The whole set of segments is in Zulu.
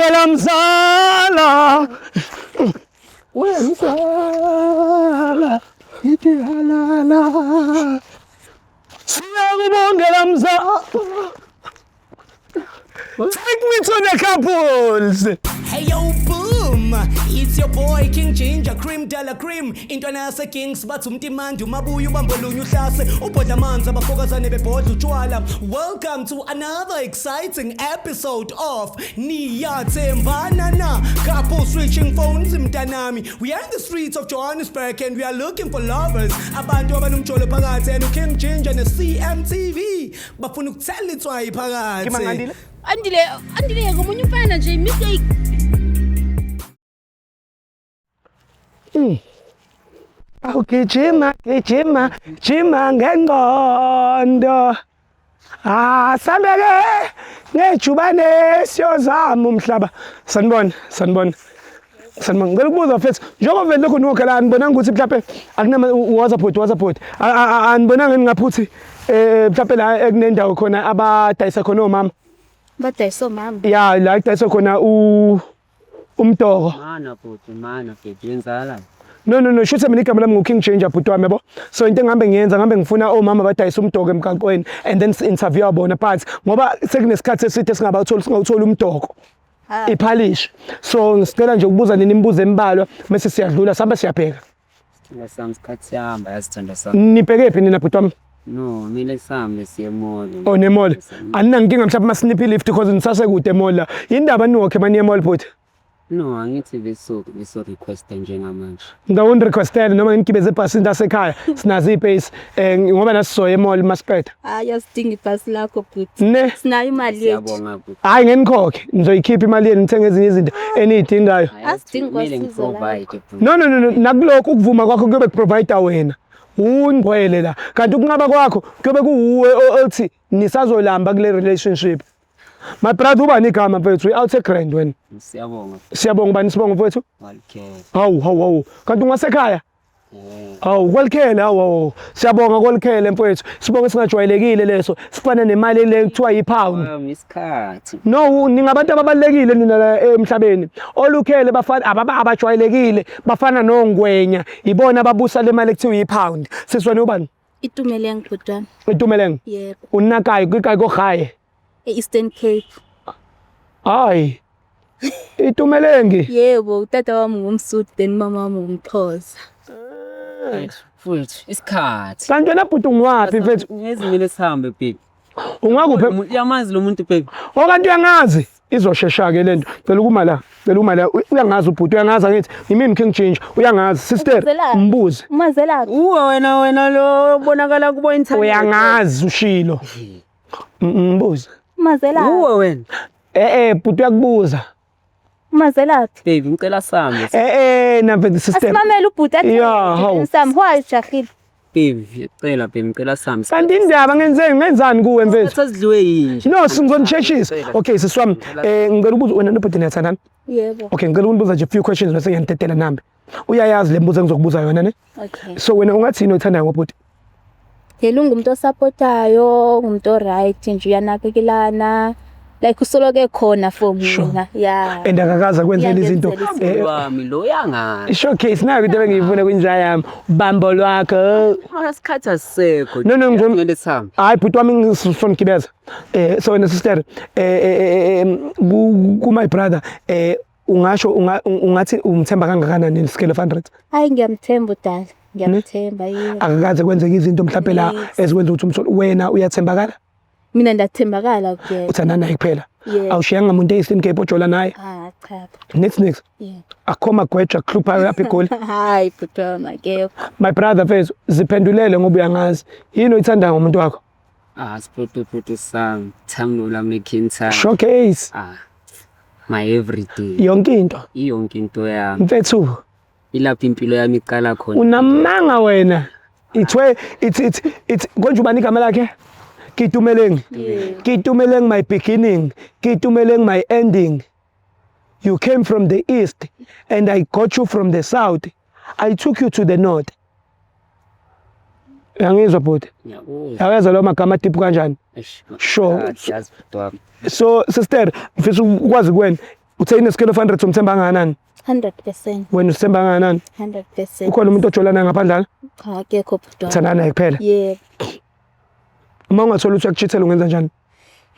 Siyakubongela mzala. Wemzala ithi halala. Siyakubongela mzala. Take me to the couples. Hey yo, boom! It's your boy King Ginger Cream Della Cream. Intwana yase Kings bathi umtimandi umabuya ubambolunye uhlase ubhodla amanzi abafokazane bebhodla utshwala. Welcome to another exciting episode of Niyathembana Na. Couple switching phones mntanami. We are in the streets of Johannesburg and we are looking for lovers. Abantu abanomjolo phakathi and King Ginger ne CMTV bafuna ukuthela itswayi phakathi. Kimangandile. Andile, Andile ngomunye umfana nje mistake. Awugijima gijima jima ngengqondo. Ah sambeke ngejubane siyozama umhlaba. Sanibona, sanibona. Sanibona. Ngicela ukubuza mfethu, njengoba vele lokho niwokhe la anibonanga ukuthi mhlawumbe akunama WhatsApp WhatsApp. Anibonanga ngingaphuthi mhlawumbe la ekunendawo khona abadayisa khona omama. Badayisa omama. Ya la kudayiswa khona u umdoko. Mana bhuti, mana bhuti, yenzala. No no no, shuthe mina igama lami ngu-King Ginger bhuti wami yabo. So into engihambe ngiyenza ngihambe ngifuna omama abadayisa umdoko emgaqweni and then interview bona but ngoba sekunesikhathi eside singabawutholi singawutholi umdoko. Iphalishi. So ngisicela nje ukubuza nini imibuzo embalwa bese siyadlula sihambe siyabheka. Sithandwa sami isikhathi siyahamba yazi sithandwa sami. Nibheke phi nina bhuti wami? No, mina sihambe siye e-mall. Oh ne-mall. Aninankinga mhlawumbe masiniphe i-lift because nisasekude e-mall la. Yindaba niwokhe maniye e-mall bhuti? No, angithi beso request njengamanje. Ngawuni requestele noma nginigibeze ebhasini lasekhaya sinazo iy'pace ngoba nasizoya e-mall masiqeda. Hayi asidingi ibhasi lakho bhuti. Ne? Sinayo imali yethu. Siyabonga bhuti. Hayi ngenikhokhe nizoyikhipha imali yenu nithenge ezinye izinto eniy'dingayo. Asidingi Kumele kwasizo lakho. ngi-provide bhuti. No no no no nakulokhu ukuvuma kwakho kuyobe kuprovide wena. Ungcwele la. Kanti ukunqaba kwakho kuyobe kuwuwe othi nisazolamba kule relationship. My brother ubani igama mfethu? U-out grand wena. Siyabonga Siyabonga ubani sibonga mfethu? Walukhele. Hawu hawu hawu. Kanti ungasekhaya? Hawu kwalikhele hawu hawu. Siyabonga kwalikhele mfethu. Sibonga singajwayelekile leso. Sifana nemali le kuthiwa yi-pound. Wami isikhathi. No, ningabantu ababalekile nina la emhlabeni. Olukhele bafana abajwayelekile bafana nongwenya. Ibona ababusa le mali ekuthiwa yi-pound. Siswane ubani? Itumeleng bhuti wami. Itumeleng. Yebo. Unakayi kwikayi kohaye. E-Eastern Cape. Hayi. Itumelengi. Yebo, utata wami ngumSuthu then mama wami ngumXhosa. Futhi isikhathi. Kanti wena bhuti ungwaphi mfethu? Ngezi kumele sihambe baby. Ungakuphi? Uyamazi lo muntu baby. Oh kanti uyangazi. Izoshesha ke lento. Cela ukuma la. Cela ukuma la. Uyangazi ubhuti, uyangazi angithi. Yimimi King Ginger. Uyangazi. Sister, Umazelaphi? mbuze. Umazelaphi? Uwe wena wena lo bonakala kubo internet. Uyangazi ushilo. Mbuze. Umazelaphi? Uwe wena. Bhuti uyakubuza. Umazelaphi? Baby ngicela sihambe. Na mfethu sister. Asimamele ubhuti athi. Ya, hawu. Sam, why ujahile? Baby, ngicela baby ngicela sihambe. Kanti indaba ngenzeni ngenzani kuwe mfethu? Sasidliwe yini? No, ngizonisheshisa. Okay, sisi wami, ngicela ukubuza wena nobhuti niyathandana? Yebo. Okay, ngicela ukunibuza nje few questions bese ngiyanidedela nambe. Uyayazi le mbuzo engizokubuza yona ne? Okay. So wena ungathini oyithandayo ngobhuti? Yena ungumuntu osupportayo, ungumuntu oright nje uyanakekelana. Like usoloke khona for mina. Yeah. And akakaze akwenzela izinto. Uyangenzela Wami lo yangazi. Showcase nayo into ebengiyifuna kwinja yami. Bambo lwakho. Isikhathi asisekho. No, Kumele sihambe. Hayi bhuti wami ngisonigibeza. So wena sister ku my brother ungasho ungathi umthemba kangakanani scale of 100? Hayi ngiyamthemba udala. Ngiyamthemba yebo. Akakaze kwenzeka izinto mhlawumbe la Yes. ezikwenza ukuthi umsolo wena uyathembakala? Mina ndathembakala kuyena. Uthandana naye kuphela. Yebo. Awushiyanga muntu e-Eastern Cape ojola naye. Ah cha. Next next. Yebo. Akho magweja kuhluphayo lapha eGoli. Hayi bhuti wami akekho. My brother mfethu ziphendulele ngoba uyangazi. Yini oyithandayo ngomuntu wakho? Ah, siphotopoto sami. Thamlo lami making time. Showcase Ah. My everything. yonke into. Iyonke into yami. Mfethu Ilapho impilo yami iqala khona. unamanga wena. Ithwe it's it's it's konje ubani igama lakhe? Kitumeleng. Kitumeleng my beginning, Kitumeleng my ending. You came from the east and I got you from the south. I took you to the north. Uyangizwa bhuti? Ngiyakuzwa. Yawezwa lawo magama deep kanjani? Eish, Sure. yazi bhuti wami. So sister, ngifisa ukwazi kuwena. Uthe in a scale of 100 umthemba kangakanani? 100%. Wena usithemba kangakanani? 100%. Ukhona umuntu ojola naye ngaphandle la? Cha, akekho bhuti wami. Uthandana naye kuphela. Yebo. Uma ungathola ukuthi uyakuchithela ungenza njani?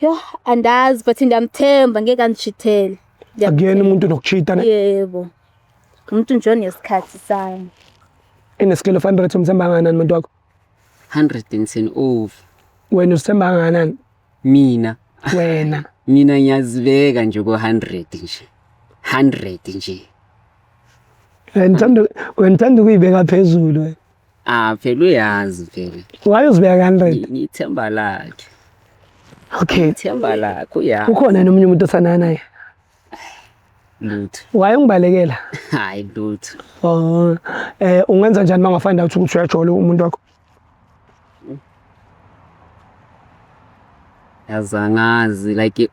Yo, andazi but ndiyamthemba ngeke angichithele. Akuyena umuntu nokuchita ne. Yebo. Umuntu nje onesikhathi sami. In a scale of 100 umthemba kangakanani umuntu wakho? 110 over. Wena usithemba kangakanani? Mina Wena. mina ngiyazibeka nje ko 100 nje. 100 nje. Wena uthanda ukuyibeka phezulu wena. Ah, phela uyazi phela. Why uzibeka 100? Ngithemba lakhe. Okay. Ithemba lakhe uyazi. Ukhona yini omunye umuntu othandana naye? Lutho. Why ungibalekela? Hayi lutho. Oh, ungenza njani uma ungafind out ukuthi uyajola umuntu wakho? Yazi angazi like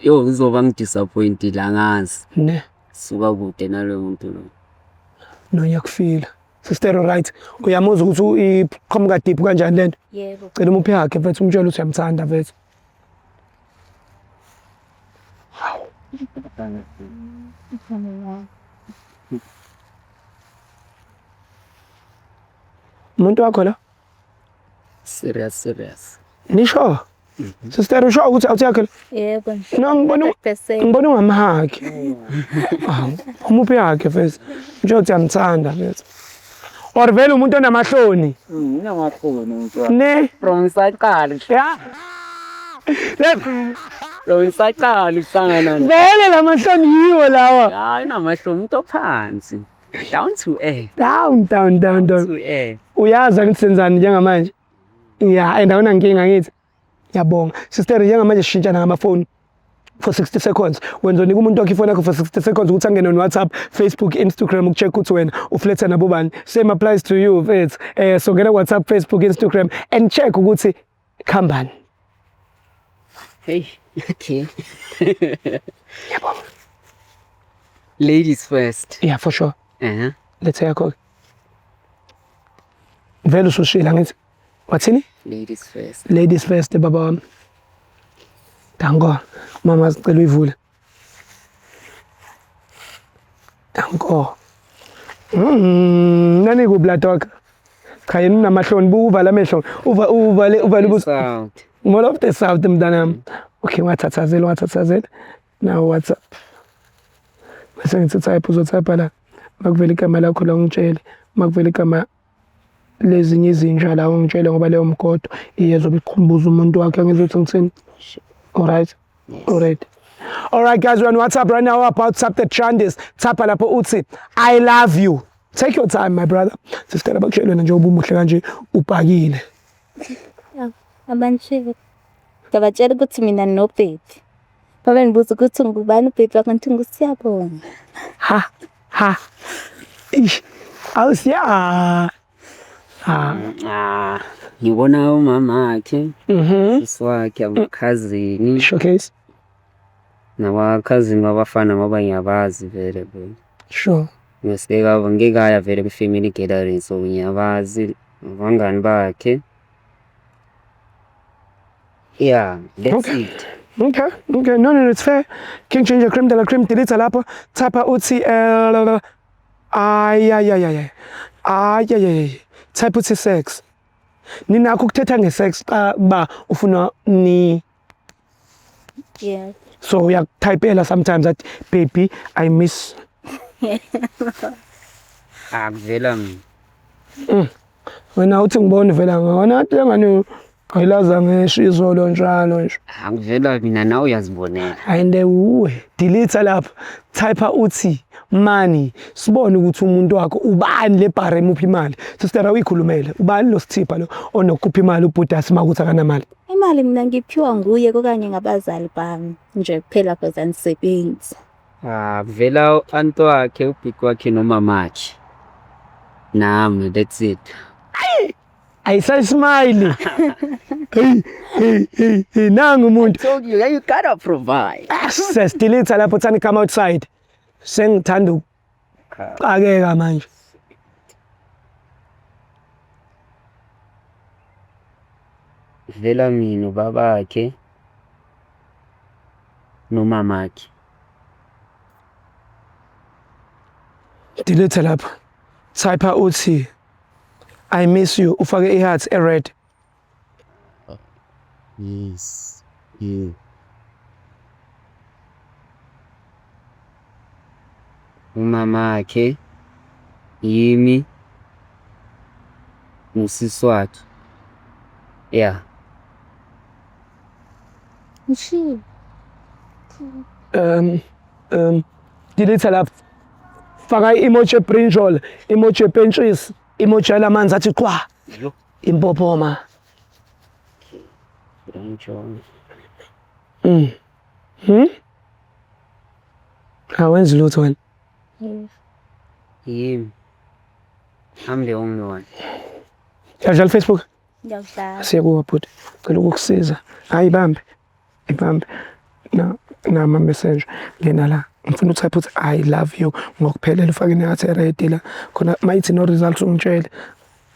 yo uzoba ngidisappointed angazi. Ne. Suka kude naloyo muntu lo. No, ngiyakufila. Sister, right. Uyamuzwa ukuthi iqhamuka deep kanjani lento? Yebo. Cela umuphe yakhe mfethu, umtshele ukuthi uyamthanda mfethu. Hawu. Umuntu wakho lo? Serious serious. Nisho? Sister, usho ukuthi awuthi yakhe lo? Yebo. No, ngibona 100%. ngibona ungamhakhi. Hawu, umuphe yakhe mfethu. Umtshele ukuthi uyamthanda mfethu. Or vele umuntu onamahloni. Unamahloni umuntu wakhe. Ne? From isaqala. Ya. From isaqala ukuhlangana. Vele lamahloni yiwo lawa. Hayi unamahloni umuntu ophansi. Down to earth. Down down down down. To earth. Uyazi angithi senzani njengamanje? Ya, and awunankinga ngithi. Ngiyabonga. Sister, njengamanje sishintshana ngamafoni for 60 seconds. Wenza unika umuntu wakho ifoni yakho for 60 seconds ukuthi angene on WhatsApp, Facebook, Instagram ukucheck ukuthi wena ufletha nabo bani. Same applies to you mfethu. So ngena WhatsApp, Facebook, Instagram and check ukuthi khambani. Hey, okay. Ngiyabonga. Ladies first. Yeah, for sure. Lethe yakho. Vele usushila ngithi. Wathini? Ladies first. Ladies first baba wami. Danko. Mama sicela uyivule. Danko. Nani kuphi dog? Cha yena unamahloni, buka uvala amehlo. Uva uvale uvale ubuso. South. Mall of the South mntanami. Okay, ungathathazela, ungathathazela. Now WhatsApp. Bese ngithi type, uzotype la. Makuvela igama lakho la ungitshele. Makuvela igama lezinye izinja la ungitshele ngoba leyo mgodo iyezobe ikhumbuza umuntu wakhe ngizothi ngithini. All right. All right. All right guys, we're on WhatsApp right now about Tap the Chandis. Tap lapho uthi I love you. Take your time my brother. Sisicela bakutshele wena njengoba umuhle kanje ubhakile. Abantu ngabatshela ukuthi mina no baby. Babe ngibuza ukuthi ngubani ubaby wakho, ngithi ngusiyabonga. Ha ha. Ish. Awusiya. Ha. Ah, ngibona umama wakhe, sisi wakhe, amakhazini. Showcase. Nabakhazini babafana ngoba ngiyabazi vele bo. Sure. Ngiseka ngikaya vele kwi-family gathering so ngiyabazi abangani bakhe. Yeah, that's Okay. it. Okay, okay. No, no, no, it's fair. King Ginger Cream de la Cream delete lapho. Thapha uthi ay ay ay ay. Ay ay ay. Type uthi sex. Ninakho ukuthetha ngesex xa ba ufuna ni Yeah. so uyakutypela sometimes that baby I miss. Ah, kuvela mina. Wena uthi ngibone vela ngona athi ngani ayilaza ngisho izolo njalo nje. Ah, kuvela mina nawe uyazibonela. Ayinde uwe delete lapha. Type uthi money sibone ukuthi umuntu wakho ubani le bar emuphi imali. Sister awuyikhulumele ubani lo sithipha lo onokupha imali ubhudasi makuthi akanamali. Imali mina ngiphiwa nguye okanye ngabazali bami nje kuphela cause angisebenzi. Ah, kuvela u-anti wakhe, ubhiki wakhe nomamakhe. Nami, that's it. Ayisasmile. Hey hey hey hey nangu umuntu. Told you, you gotta provide. Access delete lapho thani come outside. Sengithanda ukuxakeka manje. Vela mina ubabakhe nomamakhe. Delete lapho. Type uthi I miss you, ufake i-heart e-red. Yes. Yeah. Umamakhe, yimi, nosisi wakhe. Yeah. Ngishilo. Delete lapho. Faka i-emoji brinjal, emoji pentshisi, emoji yalamanzi athi qwa. Yo. Impophoma. Brinjal. Awenzi lutho wena. Yimi. I'm the only one. Uyadlala Facebook? Ngiyawudlala. Siye kuwe bhuti. Cela ukukusiza. Hayi ibambe. Ibambe. Na nama message ngena la. Ngifuna utype uthi I love you ngokuphelele, ufake ne-heart e-red la. Khona mayithi no results ungitshele.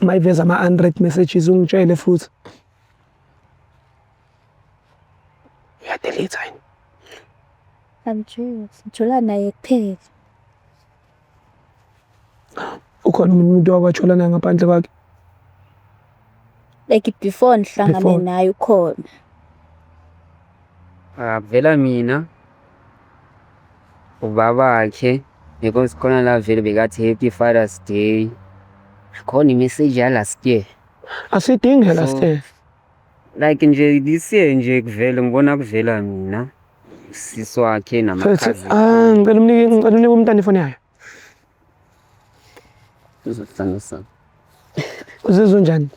Mayiveza ama 100 messages ungitshele futhi. Uyadelete yini? Angijoli. Ngijola naye kuphela. Ukhona umuntu wakwajola naye ngaphandle kwakhe? Like before ngihlangane Before. naye ukhona. Ah, vela mina, ubabakhe, because khona la vele bekathi Happy Father's Day. Khona i-message ya last year. Asidinge last year. Like nje this year nje kuvele ngibona kuvela mina, usisi wakhe Futhi nama-cousin. ah, ngicela umnike umntana ifoni yayo. Uzohlangana sami. Uzizwa unjani?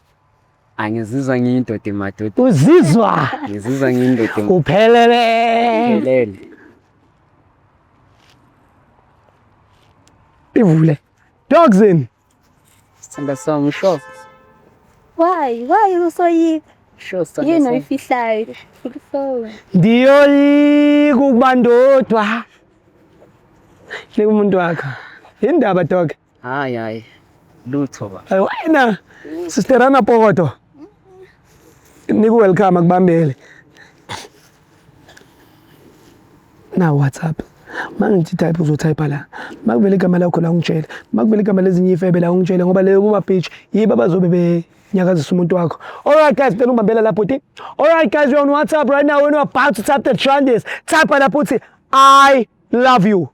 Angizizwa ngiyindoda emadoda. Uzizwa Ngizizwa ngiyindoda uphelele. ephelele. Ivule. Dogs in. Sithanda sami sho. Why? Why usoyika? Sho sithanda Yini sami. oyifihlayo? Kufoni. Ndiyoyika ukuba ndodwa. Nika umuntu wakho. Indaba dog. Hayi hayi. Lutho ba. Hayi wena. Sisterana Pokoto. Niku welcome akubambele. Na WhatsApp. Mangithi type uzotype la. Makuvela igama lakho la ungitshele. Makuvela igama lezinye ifebe la ungitshele ngoba leyo kuma page yibo abazobe benyakazisa umuntu wakho. All right guys, ngicela ungibambela lapho uthi. All right guys, we're on WhatsApp right now when we're about to type the trenders. Type lapho uthi I love you.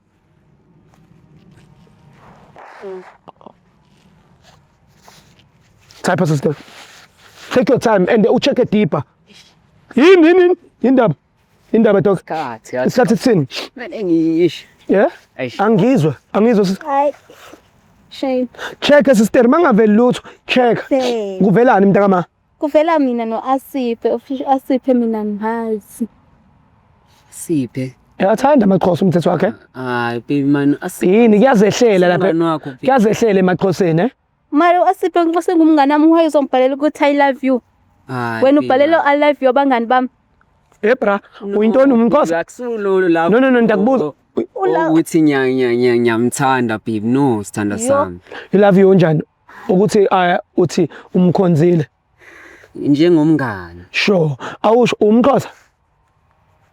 Type sister. Take your time and ucheck it deeper. Yini yini yini? Indaba. Indaba dog. Isikhathi. Isikhathi sithini? Kumele ngiyisho. Yeah? Eish. Angizwe, angizwe sis. Hayi. Shame. Check sister, mangaveli lutho. Check. Hey. Kuvelani mntakama? Kuvela mina no-Asiphe, official Asiphe mina ngihazi. Siphe. Uyathanda amaXhosa umthetho wakhe? Hayi baby man, asiphe. Yini kuyazehlela lapha. Umngani wakho, baby. Kuyazehlela emaXhoseni eh? Mara u-Asiphe ngiba sengumngani wami uhayi uzombhalela ukuthi I love you. Hayi. Wena baby, ubhalela man. I love you abangani bami. Eh bra, uyintoni umXhosa? Akusululu lapho. No, ngiyakubuza. Ukuthi nya nya nya ngiyamthanda baby. No, sithanda Yo. sami. You love you unjani? Ukuthi aya uthi umkhonzile. Njengomngani. Sure. Awusho umXhosa,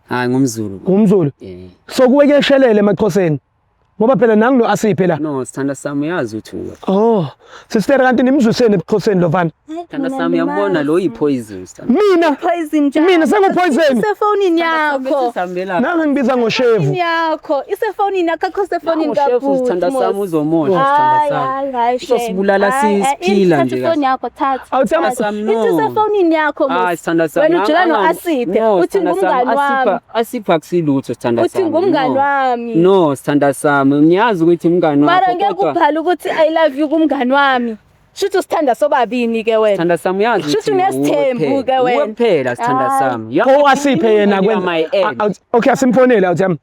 Hayi ngumZulu. umZulu. Eh. So kuwe kuyeshelela emaXhoseni. Ngoba phela nangu lo Asiphe la. No, sithanda sami uyazi ukuthi uwe. Oh, sister kanti nimzwiseni ebuXhoseni lo mfana. Sithanda sami uyambona lo yi-poison sithanda. Mina Poison njani? Mina sengu-poison. Isefonini yakho. Sihambela. nange ngibiza ngoshevu. Isefonini yakho. Isefonini yakho akho sefonini Ushefu sithanda sami uzomosha sithanda Hayi sami. hayi hayi shame. Uzosibulala Hayi, hayi, siphila thatha nje ifoni yakho thatha. Awuthi ama- Thatha. Sami, no. Ithi isefonini yakho Hayi Musi. sithanda sami. Wena ujula no-Asiphe No, uthi sithanda sami, ngumngani wami. Asipha akusilutho sithanda Uthi sami. ngumngani no. wami. No, sithanda sami. Ngiyazi ukuthi umngani wakho. Mara ngeke kodwa ubhale ukuthi I love you kumngani wami. Shuthi usithanda sobabini ke wena. Sithanda sami uyazi Shuthi ukuthi unesithembu ke wena. Uwe kuphela sithanda Hayi. sami. Oh Asiphe yena You are my end. Okay, asimfonele awuthi yami.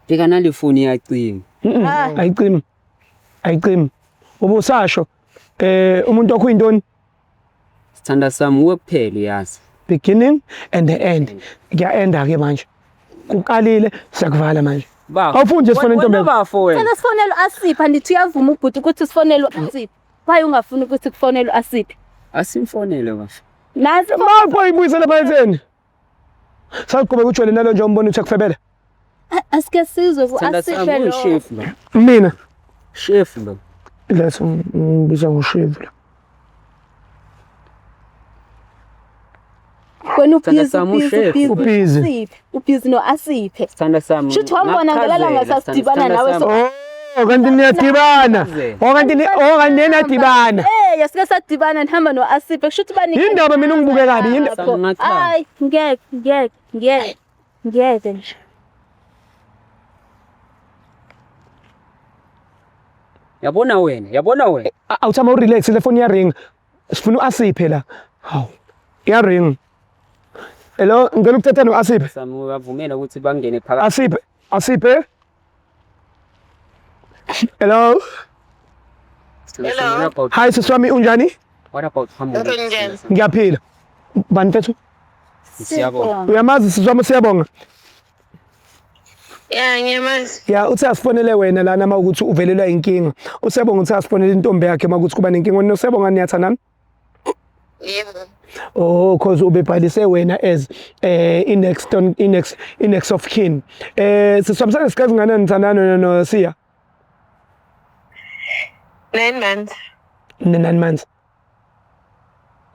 Bheka nale foni iyacima. Ah. Ayicimi. Ayicimi. Ubusasho umuntu wakho uyintoni? Sithanda sami uwe kuphela uyazi. Beginning and the end. Kuya-enda ke manje. Kuqalile siyakuvala manje. Bafo. Awufuni nje sifone intombi Wena yakho? bafo wena. Cela sifonele u-Asiphe andithi uyavuma ubhuti ukuthi sifonele u-Asiphe. Why ungafuni ukuthi kufonele u-Asiphe? Asimfonele bafo. Nasi Mapho ibuyisele phayetheni. Saqhubeka ujole nalo nje umbona uthi akufebele. Asike sizwe ku Sithanda sami Asiphe lo. uyishefu lo. Mina Shefu lo. letho ngibiza ngoshevu la. Wena Sithanda ubhizi sami ubhizi ushefu. ubhizi Ubhizi. Asiphe. Ubhizi no Asiphe. Sithanda sami. Shuthi wambona ngelala ngakuchazela, ngasasidibana sithanda nawe sami. so Oh, kanti niyadibana. Oh, kanti ni oh, kanti niyadibana. Eh, yasike sadibana nihamba no Asiphe. Kushuthi bani Yindaba mina ungibuke kabi, yindaba. Ngachaza. Hayi, ngeke, ngeke, ngeke. Ngeke nje. Yabona wena, yabona wena. Awuthama urelax le phone iyaring. Sifuna uAsiphe la. Hawu. Iyaring. Hello, ngicela ukuthetha noAsiphe. Sami uyavumela ukuthi bangene phakathi. Asiphe, Asiphe. Hello. Sithanda sami, what about Hi sisi wami unjani? what about family? Unjani? Ngiyaphila. Bani mfethu? Siyabonga. Uyamazi sisi wami siyabonga. Ya ngiyamazi. Ya uthi asifonele wena lana uma ukuthi uvelelwa inkinga. Usiyabonga uthi asifonele intombi yakhe uma ukuthi kuba nenkinga. Wena nosiyabonga niyathandana? Yebo. Oh, cause ubebhalise wena as i-next on i-next i-next of kin. Sisi wami senesikhathi ngane nithandana no no Siya? 9 months. Ne 9 months.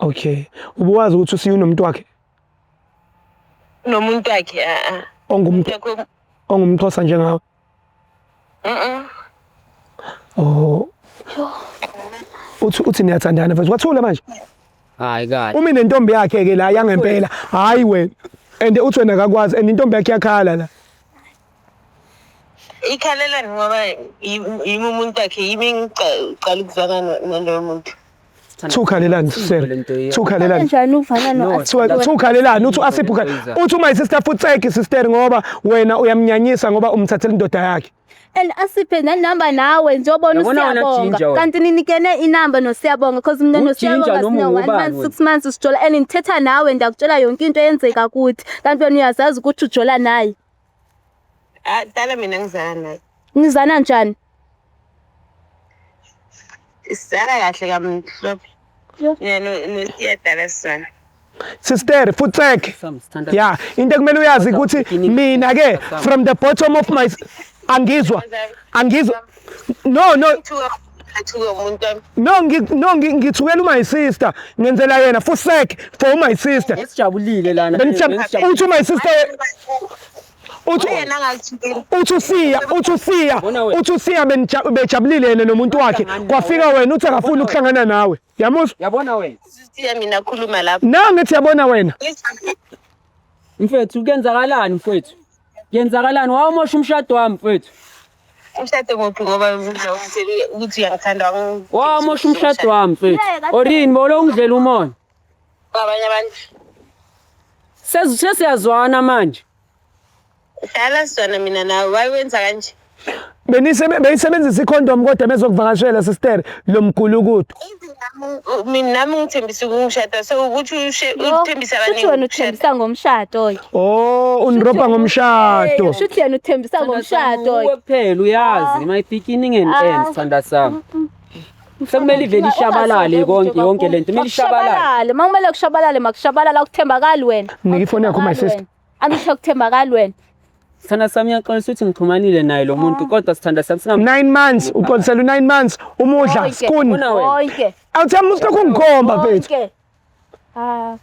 Okay. Ubuwazi ukuthi uSiya unomuntu wakhe Nomuntu wakhe a a. ongumuntu Wakhe ongumxhosa njengawe. mhm. Oh. Uthi niyathandana mfethu. Wathula manje. Hayi kahle. Umi nentombi yakhe ke la yangempela. Hayi wena. And uthi wena akakwazi and intombi yakhe iyakhala la. Ikhalelani ngoba yimi umuntu wakhe yimi ngiqala ukuzwana naloyo muntu. Thukhalelani sister. Thukhalelani. Kanjani uvana no No, Asiphe? Thukhalelani uthi Asiphe uthi my sister futseki sister ngoba wena uyamnyanyisa ngoba umthathela indoda yakhe. And Asiphe nenamba nawe njobona Yabona wena uSiyabonga. Ginger wena. Kanti ninikene inamba noSiyabonga because mina UGinger noSiyabonga noma sine 1 ungubani month wena? 6 months sijola and ngithetha nawe ndakutshela yonke into eyenzeka kuthi. Kanti wena uyazazi ukuthi ujola naye. Ah dala mina ngizana naye. Nizana njani? Sizana kahle kamhlophe. Yo. Mina noSiya dala sizwana. Sister futseki. Sami sithanda. Yeah, into ekumele uyazi ukuthi mina ke from the bottom of my angizwa angizwa no no Thuka thuka umuntu wami. no no ngithukela my sister ngenzela yena fusek for my sister. Sijabulile lana. Uthi my sister uthi Yena angazithukeli. uthi uSiya uthi uSiya Bona wena. uthi uSiya bejabulile yena nomuntu wakhe kwafika wena uthi akafuni ukuhlangana nawe yamuzwa Yabona wena. Siya mina khuluma lapho. na ngithi yabona wena Mfethu kuyenzakalani mfethu? Kuyenzakalani? Wawumosha umshado wami mfethu. Umshado muphi ngoba uzongitshela ukuthi uyangithanda Wawumosha umshado wami mfethu. Yeka, Orini bolo ungidlela umona. Abanye abantu. Sesiyazwana manje. Dala sizwana mina nawe wayenza kanje. Beyisebenzisa icondom kodwa bezokuvakashela sister lo mgulukudu. Mina nami ngithembisa ukungishada so ukuthi uthembisa Shuthi wena uthembisa ngomshado ke. Oh, unirobha ngomshado. Shuthi yena uthembisa ngomshado Uwe ke. kuphela uyazi my beginning and end sithanda sami. Sekumele ivele ishabalale konke yonke lento kumele ishabalale. Makushabalale, makumele kushabalale, makushabalala akuthembakali wena. Nika ifoni yakho, my sister. Angisho kuthembakali wena. Sithanda sami uyaxolisa ukuthi ngixhumanile naye lo muntu kodwa sithanda sami singam 9 months uqondisela u9 months umudla Yonke. skuni. Bona wena. Yonke. Awuthami usilokhu ungikhomba mfethu. Yonke. Ah,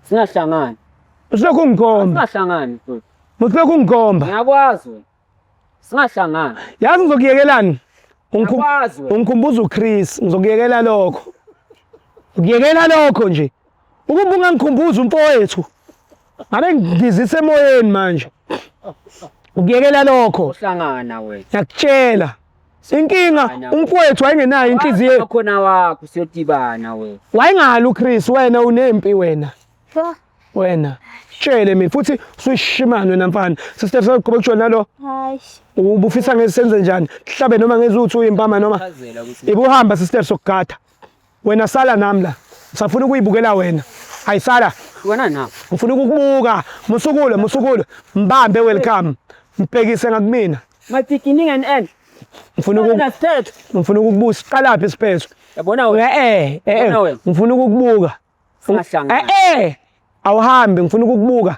Singahlangani. Usilokhu ungikhomba. Singahlangani mfethu. Usilokhu ungikhomba. Ngiyakwazi wena. Singahlangani. Yazi ngizokuyekelani? Ngiyakwazi wena. Ungikhumbuza uChris, ngizokuyekela lokho. Ukuyekela lokho nje. Ukuba ungangikhumbuza umfowethu. Ngabe ngizise emoyeni manje. Ukuyekela lokho. Uhlangana wena. Ngiyakutshela. Inkinga umfowethu wayengenayo inhliziyo. Khona wakho siyodibana wena. Wayengali uChris wena unempi wena. Yho. Wena. Tshele mina futhi usuyishimane wena mfana. Sister soqhubeka kusho nalo Hayi. ubufisa ngesenze njani? Mhlabe noma ngezuthi uyimpama noma Chazela ukuthi ibuhamba sister sokugada. Wena sala nami la. Usafuna ukuyibukela wena. Ayisala. wena na. Ngifuna ukukubuka. Musukulo, musukulo. Mbambe welcome. Mbhekise ngakumina. My beginning and end. Ngifuna Wena ukuku sithethe. ngifuna ukukubusa. Qalaphi isiphetho? Yabona wena. Eh eh Yabona wena. ngifuna ukukubuka. Singahlangani. Eh eh. Awuhambi ngifuna ukukubuka.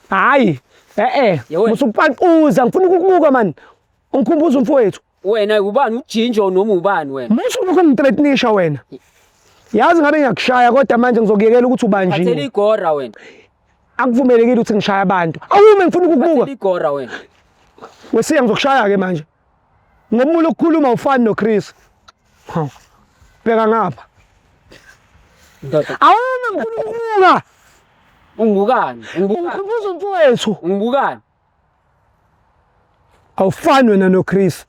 Hayi. Eh eh, Ye wena. musukupaquza ngifuna ukukubuka man. Ungikhumbuza umfowethu. Wena ubani ujinjo noma ubani wena? Musu ukungithreatenisha wena. Yazi ngabe ngiyakushaya kodwa manje ngizokuyekela ukuthi Phathela ubanjiwe. igora wena. Akuvumelekile ukuthi ngishaye abantu. Awume ngifuna ukukubuka. Phathela igora wena. Wesiya ngizokushaya ke manje. Ngoba ukukhuluma awufani noChris. Hawu. Bheka ngapha. Ndoda. Awume ngifuna ukukubuka. Ungibukani? Ungibukani? Ungikhumbuza umfowethu. Ungibukani? Awufani wena noChris.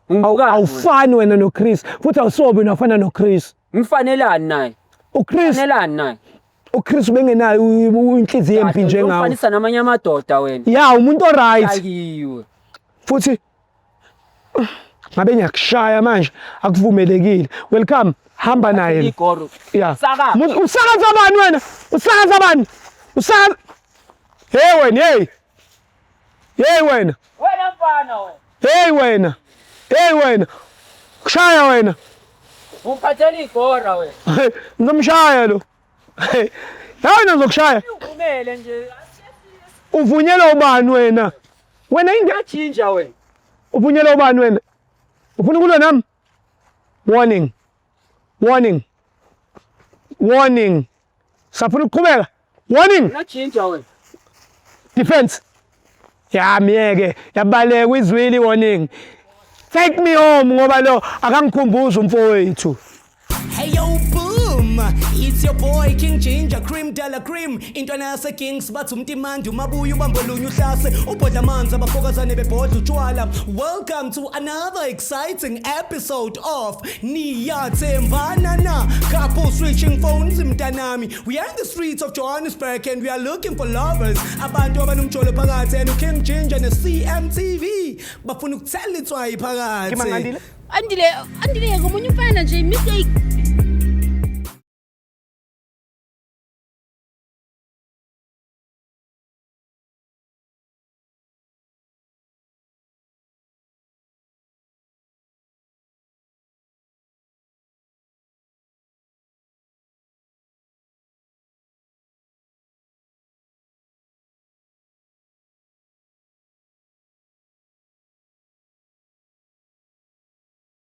Ungibukani? Awufani wena noChris. Futhi awusobe unafana noChris. Ngifanelani naye? uChris Fanelani naye? uChris ubengenayo inhliziyo embi njengawe. Ufanisa namanye amadoda wena. Ya umuntu oright Ayiwe. futhi ngabe ngiyakushaya manje akuvumelekile. Welcome hamba naye. lo. Igoro. Ya. Saka. Usakaza bani wena? Usakaza bani? Usakaza Hey wena hey. Hey wena. Wena mfana wena. Hey wena. Hey wena. Kushaya wena. Ungiphathela igora wena. Ngizomshaya lo. Hey wena ngizokushaya. Uvumele nje. Uvunyelwa ubani wena? Wena inga Uyajinja wena. uvunyelwa ubani wena? Ufuna ukulwa nami? Warning. Warning. Warning. Safuna ukuqhubeka. Warning. Uyajinja wena. Defense. Ya miyeke yabaleka izwili warning. Take me home ngoba lo akangikhumbuza umfowethu. Hey yo boom, it's your boy King Ginger Cream Della Cream. Intwana yase Kings bathi umtimandi umabuya ubambolunye uhlase ubhodla amanzi abafokazane bebhodla utshwala. Welcome to another exciting episode of Niyathembana na Couple Switching Phones mntanami. We are in the streets of Johannesburg and we are looking for lovers. Abantu abanomjolo phakathi and uKing Ginger ne CMTV bafuna ukuthela itswayi phakathi. Andile, Andile ngomunye umfana nje mistake.